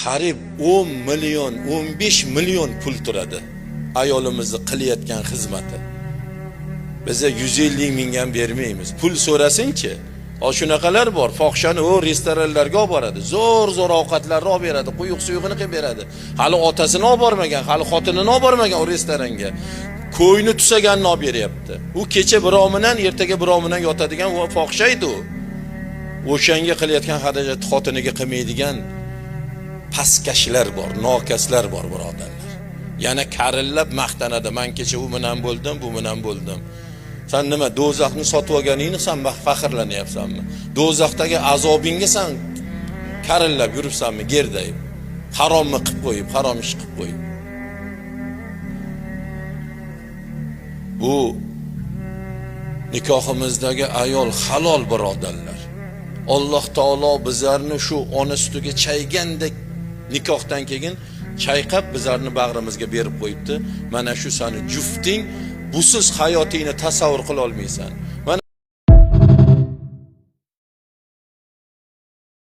Qariyb 10 million, 15 million pul turadi ayolimizni qilayotgan xizmati. Biza 150 ming ham bermaymiz. Pul so'rasinchi. O shunaqalar bor, fohishani u restoranlarga olib boradi. Zo'r zo'r ovqatlarni olib beradi, quyuq suyug'ini qilib beradi. Hali otasini olib bormagan, hali xotinini olib bormagan u restoranga. Ko'yni tusaganini olib beryapti. U kecha birov bilan, ertaga birov bilan yotadigan u fohisha edi u. O'shanga qilayotgan xarajat xotiniga qilmaydigan pastkashlar bor, nokaslar bor, birodarlar. Yana karillab maqtanadi. Men kecha u bilan bo'ldim, bu bilan bo'ldim. Sen nima, do'zaxni sotib olganingni san faxrlanyapsanmi? Do'zaxdagi azobingga san karillab yuribsanmi, gerdayib? Haromni qilib qo'yib, harom ish qilib qo'yib. Bu nikohimizdagi ayol halol, birodarlar. Alloh taolo bizlarni shu ona sutiga chaygandek nikohdan keyin chayqab bizlarni bag'rimizga berib qo'yibdi. Mana shu sani jufting, busiz hayotingni tasavvur qila olmaysan.